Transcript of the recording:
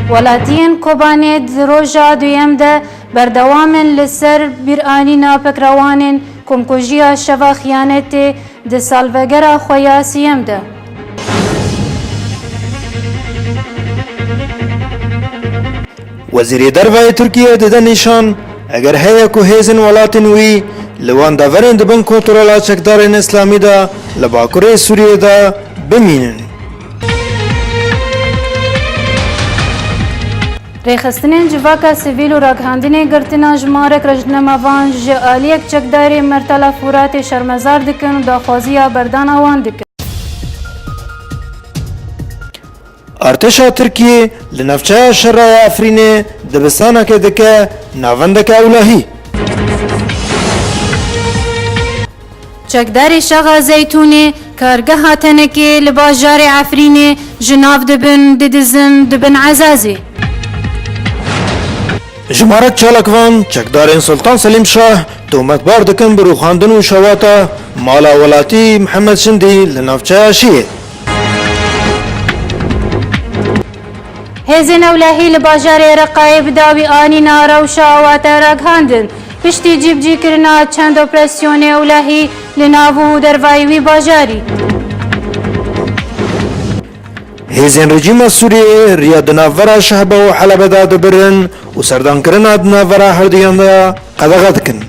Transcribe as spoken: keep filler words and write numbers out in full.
Welatiyên Kobanê di roja duyem de berdewam in li ser bîranîna pekrewanên komkujiya Şeva Xiyanetê di salvegera xwe ya siyem de. Wezîrê Derve yê Tirkiyê dide nîşan, eger heye ku hêzên welatên wî li wan deverên di bin kontrola çekdarên îslamî de li Bakurê Sûriyê de bimînin. Rêxistinên civaka sivîl û ragihandinê girtina jimarek rejnamevan ji aliyek çekdarê Mertela Furatê şermezar dikin û daxwaziya berdana wan dikin. Artêşa Tirkiyê li navçeya Şeraya Efrînê dibistaneke dike navendeke ewlehî. Çekdarê Şaxa Zeytûnê kargeha tenekê li bajarê Efrînê ji nav dibin, didizin, dibin ezazê. Jimarek çalakvan çekdarên Sultan Selîm Şah tometbar dikin bi rûxandin û şewata mala welatî Mihemed Şindî li navçeya Şiyê. Hêzên ewlehî li bajarê Reqayê bi dawî anîna rewşa awate ragihandin, piştî cîbicîkirina çend operasiyonê ewlehî li nav û dervayî wî bajarî. Hêzên rejîma Sûriyê riya di navbera Şehba û Helebe de dibirin û serdankirina di navbera herduyan de qedexe dikin.